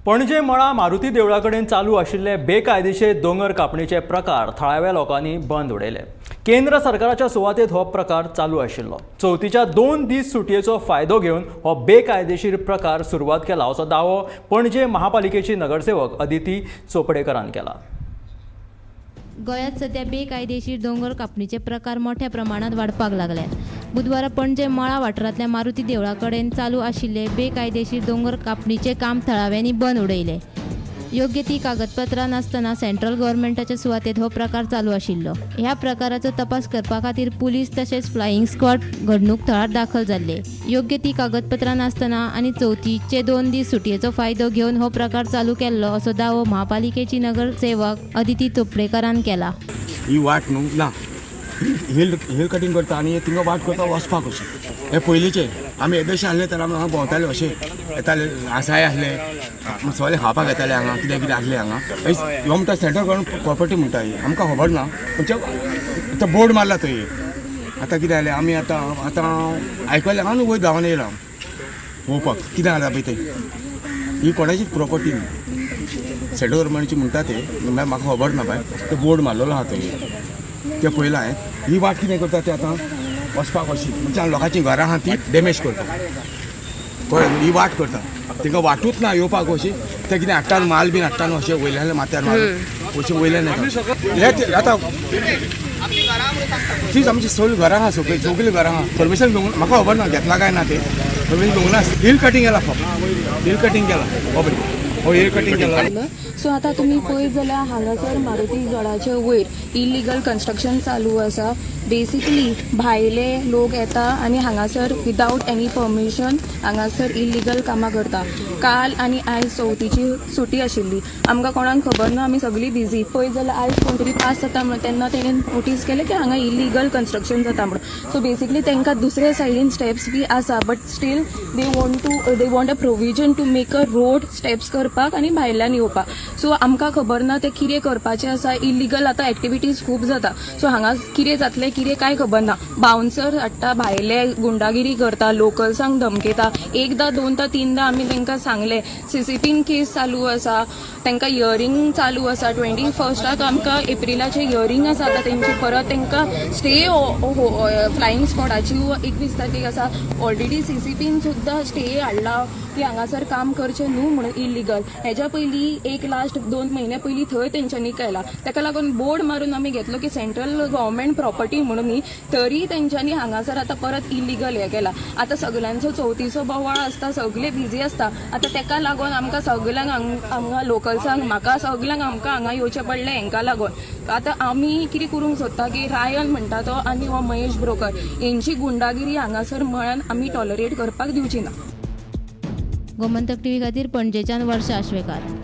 पणजे मळा मारुती देवळा कडेन चालू आशिल्ले बेकायदेशीर दोंगर कापणीचे प्रकार थळाव्या लोकांनी बंद उडयले. केंद्र सरकाराच्या सुवातेत हो प्रकार चालू आशिल्लो. चवथीच्या 2 दीस सुटयेचो फायदो घेवन हो बेकायदेशीर प्रकार सुरवात केला, असो दावो पणजे महापालिकेची नगरसेवक अदिती चोपडेकरान केला. गोंयांत सध्या बेकायदेशीर दोंगर कापणीचे प्रकार मोठ्या प्रमाणात वाडपाक लागल्यात. बुधवारा पणजे मळा वाठारांतल्या मारुती देवळा कडेन चालू आशिल्ले बेकायदेशीर दोंगर कापणीचे काम थळाव्यांनी बंद उडयले. योग्य ती कागदपत्रां नासतना सेंट्रल गव्हर्मेंटाच्या सुवातेत हो प्रकार चालू आशिल्लो. ह्या प्रकाराचो तपास करपा खातीर पुलीस तशेंच फ्लायिंग स्क्वॉड घडणूक थळार दाखल जाल्ले. योग्य ती कागदपत्रां नासतना आनी चवथीचे 2 दीस सुटयेचो फायदो घेवन हो प्रकार चालू केल्लो, असो दावो महापालिकेची नगरसेवक अदिती चोपडेकारान केला. ही वाट न्हू ना, हिल हिल कटिंग करता आनी थिंगा वाट करता वचपाक अशें. हे पयलींचे आमी येदेशे आसले तर आमी हांगा भोंवताले, अशे येताले, आसाय आसले, सगळे खावपाक येताले हांगा. कितें कितें आसलें हांगा. ह्यो म्हणटा सेंट्रल गव्हर्मेंट प्रॉपर्टी म्हणटा ही. आमकां खबर ना, म्हणजे आतां बोर्ड मारला थंय. आतां कितें जालें, आमी आतां आतां आयकलें आनी वयर धांवन येयला पळोवपाक कितें जालां पळय तें. ही कोणाचीच प्रॉपर्टी न्ही, सेंट्रल गव्हर्मेंटची म्हणटा ते. म्हळ्यार म्हाका खबर ना बाय, ते बोर्ड मारलेलो आहा थंय, ते पयलां हांवें. ही वाट कितें करता ते आतां वचपाक अशी, म्हणजे लोकांचीं घरां आहा ती डॅमेज करता, कळ्ळें न्हू? ही वाट करता, तांकां वाटूच ना येवपाक अशी. ते कितें हाडटा न्हू, माल बीन हाडटा न्हू, अशें वयल्यान माथ्यार मारून अशें वयल्यान येता. हे ते आतां तीच आमची सगळीं घरां आहा, सगळीं सगळीं घरां आहा. परमिशन घेवंक म्हाका खबर ना घेतला काय ना ते. परमिशन घेवंक ना. हिल कटिंग केला, फक्त हिल कटिंग केला. हो पळय, हो हिल कटिंग केला. सो आतां तुमी पळयत जाल्यार हांगासर मारुती गडाचे वयर इलिगल कन्स्ट्रक्शन चालू आसा. बेसिकली भायले लोक येता आनी हांगासर विदावट एनी परमिशन हांगासर इलिगल कामां करता. काल आनी आयज चवथीची सुटी आशिल्ली, आमकां कोणाक खबर ना, आमी सगळीं बिजी. पळयत जाल्यार आयज कोण तरी पास जाता म्हणून तेन्ना तेणेन नोटीस केलें की हांगा इलिगल कन्स्ट्रक्शन जाता म्हणून. सो बेसिकली तांकां दुसरे सायडीन स्टेप्स बी आसा, but still they want a provision to make a road, steps करपाक आनी भायल्यान येवपाक. सो आमकां खबर ना ते कितें करपाचें आसा. इलिगल आतां एक्टिविटीज खूब जाता, सो हांगा कितें जातलें कितें कांय खबर ना. बाउन्सर हाडटा भायले, गुंडागिरी करता, लोकल्सांक धमकेता. एकदां, दोनदां, तिनदां आमी तांकां सांगलें. सीसीपीन केस चालू आसा, तांकां हियरींग चालू आसा. 21 आमकां एप्रिलाचें हियरींग आसा. आतां तेंची परत तांकां स्टे फ्लायिंग स्क्वॉडाची 21 तारखेक आसा. ऑलरेडी सीसीपीन सुद्दां स्टे हाडला की हांगासर काम करचें न्हू म्हणून इलिगल. हेज्या पयलीं एक लास्ट 2 म्हयने पयलीं थंय तेंच्यांनी केला. ताका लागून बोर्ड मारून आमी घेतलो की सेंट्रल गव्हर्मेंट प्रॉपर्टी म्हणून न्ही, तरी तेंच्यांनी हांगासर आतां परत इलिगल हें केला. आतां सगल्यांचो चवथीचो बोवाळ आसता, सगळे बिजी आसता. आतां तेका लागून आमकां सगल्यांक हांगा लोकल्सांक, म्हाका सगल्यांक आमकां हांगा येवचें पडलें हेंकां लागून. आतां आमी कितें करूंक सोदता की रायन म्हणटा तो आनी हो महेश ब्रोकर हेंची गुंडागिरी हांगासर मळ्यान आमी टॉलरेट करपाक दिवची ना. गोमंतक टीव्ही खातीर पणजेच्यान वर्षा आश्वेकार.